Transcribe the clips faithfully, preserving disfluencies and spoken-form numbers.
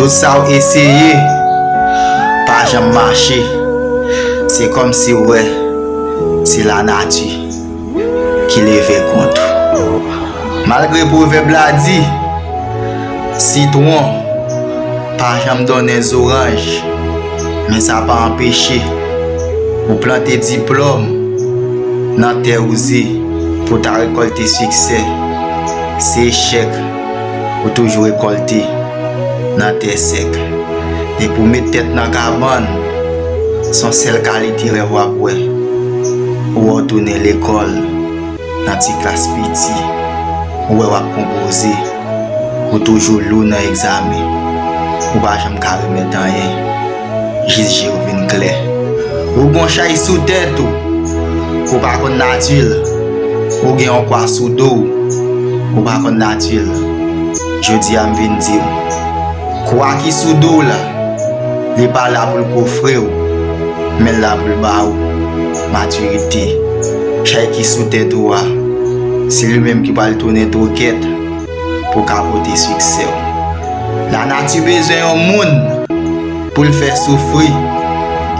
Tout sa w eseye pa janm mache. Se kòmsi w wè se lanati ki leve kont ou. Malgre pwovèb la di, sitwon pa janm donnen zoranj, men sa pa anpeche ou plante diplòm nan tè wouze pou w ta rekòlte siksè. Se echèk ou toujou rekòlte nan tè sèk. Depi w met tèt nan kabann, se yon sèl kalite rèv w ap wè. Ou wè w tounen lekòl nan ti klas piti, ou wè w ap konpoze, ou toujou lou nan egzamen, ou pa janm ka remèt anyen, jis je w vin klè. Ou gon chay sou tèt ou, ou pa konn nati l, ou gen yon kwa sou do w, ou pa konn nati l. Jodi a m vin di w, kwa ki sou do w la, li pa la pou l kofre w, men l la pou l ba ou matirite. Chay ki sou tèt ou a, se li menm ki pral tounen twokèt pou w ka pote siksè w. Lanati bezwen yon moun pou l fè soufri.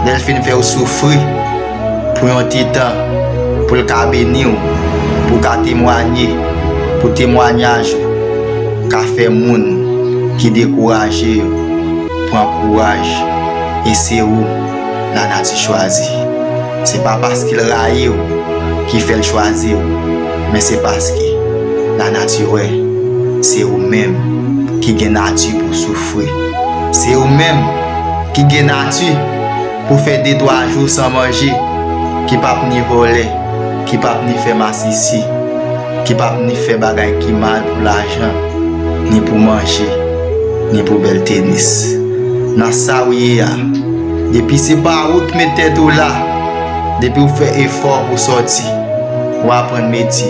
Lè l fin fè w soufri pou yon ti tan, pou l ka beni w, pou w ka temwanye, pou temwanyaj ou ka fè moun ki dekouraje yo pran kouraj. E se ou lanati chwazi. Se pa paske l rayi w ki fè l chwazi w, men se paske lanati wè se ou menm ki gen nati pou soufri. Se ou menm ki gen nati pou fè de twa jou san manje, ki p ap ni vòlè, ki p ap ni fè masisi, ki p ap ni fè bagay ki mal pou lajan, ni pou manje, ni pou bèl tenis. Nan sa w ye a, depi se pa ou k met tèt ou la, depi w fè efò pou w sòti, w aprann metye,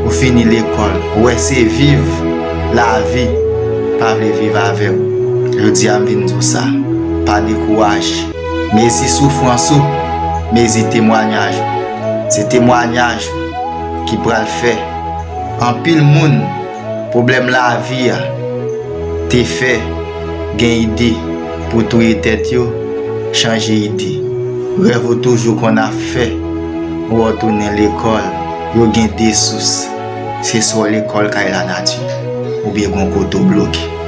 ou fini lekòl, ou wè se viv lavi pa vle viv avè w. Jodi a m vin di w sa, pa dekouraje. Mezi soufrans ou, mezi temwanyaj ou. Se temwanyaj ou ki pral fè anpil moun pwoblèm lavi a te fè gen ide pou touye tèt yo, chanje ide. Rèv ou toujou konn ap fè, ou wè w tounen lekòl, yo gen de sous. Se swa w lekòl kay lanati, oubyen gon kote w bloke.